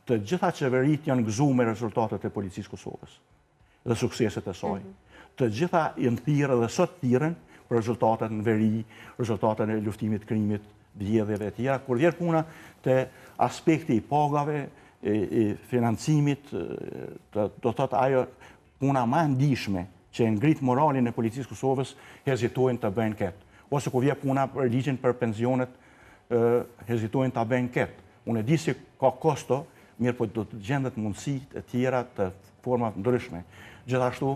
Të gjitha qeveritë janë gëzu me rezultatet e policisë Kosovës dhe sukseset e saj. Mhm. Të gjitha janë thirrë dhe sot thirren për rezultatet në veri, rezultatet e luftimit krimit, vjedhjeve e tjera. Kur vjen puna te aspekti i pagave, i financimit, do të thotë ajo puna ma e ndishme që e ngrit moralin e policisë Kosovës, hezitojnë të bëjnë këtë. Ose kur vjen puna për ligjin për pensionet, hezitojnë të bëjnë këtë. Unë e di se ka kosto, mirëpo do të gjendet mundësi të tjera të forma të ndryshme. Gjithashtu,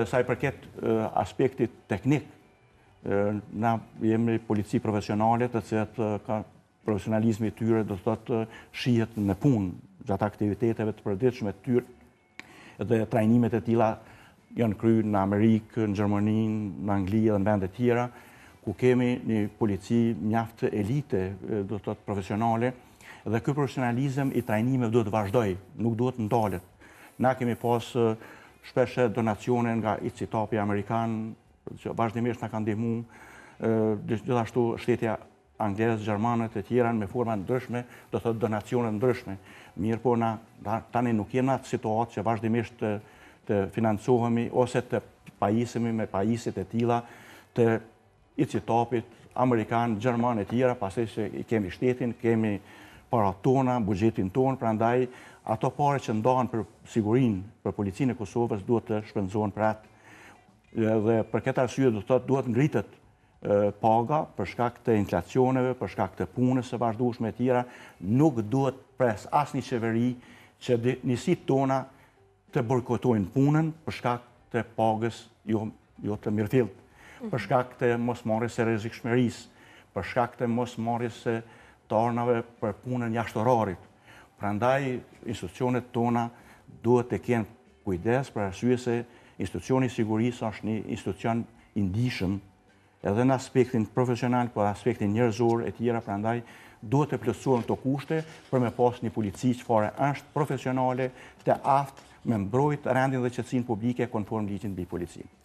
sa i përket aspektit teknik, na jemi polici profesionale të cilët ka profesionalizmi i tyre do të thotë shihet në punë gjatë aktiviteteve të përditshme të tyre dhe trajnimet e tilla janë kryer në Amerikë, në Gjermani, në Angli dhe në vende tjera, ku kemi një polici mjaft elite, do të thotë profesionale, dhe ky profesionalizëm i trajnimeve duhet të vazhdojë, nuk duhet të ndalet. Na kemi pas shpesh donacione nga ICITAP-i amerikan, që vazhdimisht na ka ndihmu, gjithashtu shteti anglez, gjermanët e tjera me forma ndryshme, do thotë donacione ndryshme. Mirëpo na tani nuk jemi në atë situatë që vazhdimisht të, të financohemi ose të pajisemi me pajisjet e tilla të ICITAP-it, amerikan, gjerman e tjera, pasi që i kemi shtetin, kemi parat tona, buxhetin tonë, prandaj ato pare që ndahen për sigurinë, për policinë e Kosovës duhet të shpenzohen për atë. Dhe për këtë arsye do të thotë duhet ngritet paga për shkak të inflacioneve, për shkak të punës së vazhdueshme e tjera, nuk duhet pres asnjë qeveri që njësitë tona të bojkotojnë punën për shkak të pagës jo, jo të mirëfilltë, për mhm. shkak të mosmarrjes së rrezikshmërisë, për shkak të mosmarrjes së të ardhurave për punën jashtë orarit. Prandaj institucionet tona duhet të kenë kujdes për arsye se institucioni i sigurisë është një institucion i ndishëm edhe në aspektin profesional, por aspektin njerëzor e tjera, prandaj duhet të plotësohen këto kushte për me pas një polici çfarë është profesionale, të aftë me mbrojt rendin dhe qetësinë publike konform ligjit mbi policinë.